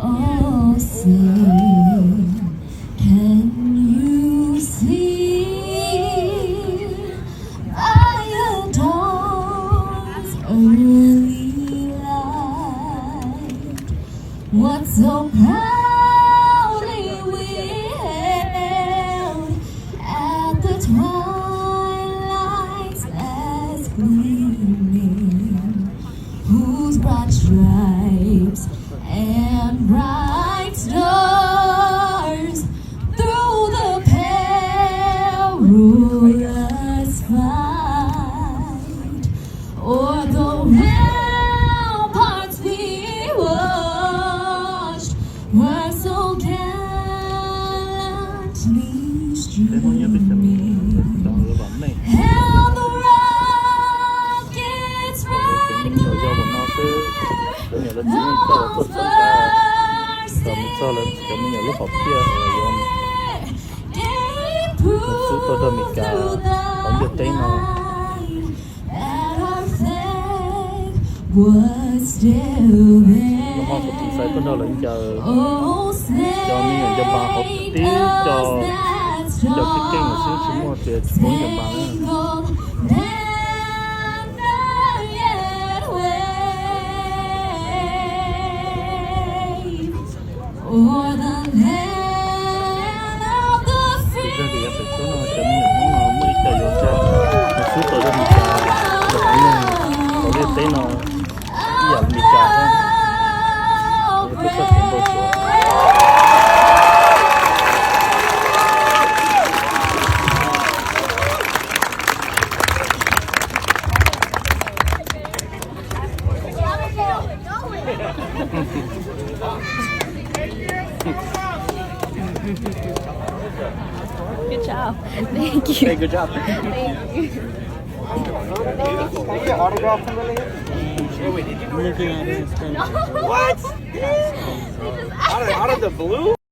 Oh, say, can you see by a dawn's early light what so proudly we hailed at the twilight's last gleaming, whose broad stripes and bright stars through the perilous fight o'er the ramparts we watched were so gallantly streaming. Hail the rocket's red glare, those first days gave proof to the light that our flag was still there. Cov me nyuam nco npas hauv tib cov, cov keeb keeb xwb, tsis muaj tias tsis muaj nco npas na. Tus yog tias yav pem toj no cov me nyuam Hmoob no muaj ib co yuav tsa, nws xub tau rau Meskas los haiv neeg hauv ntiaj teb no ib yam li Meskas thiab. Kuv txhawj kheev npau suav. Good job. Thank you. Hey, good job. Thank you. Can I get an autograph from the lady? What? Out of, out of the blue?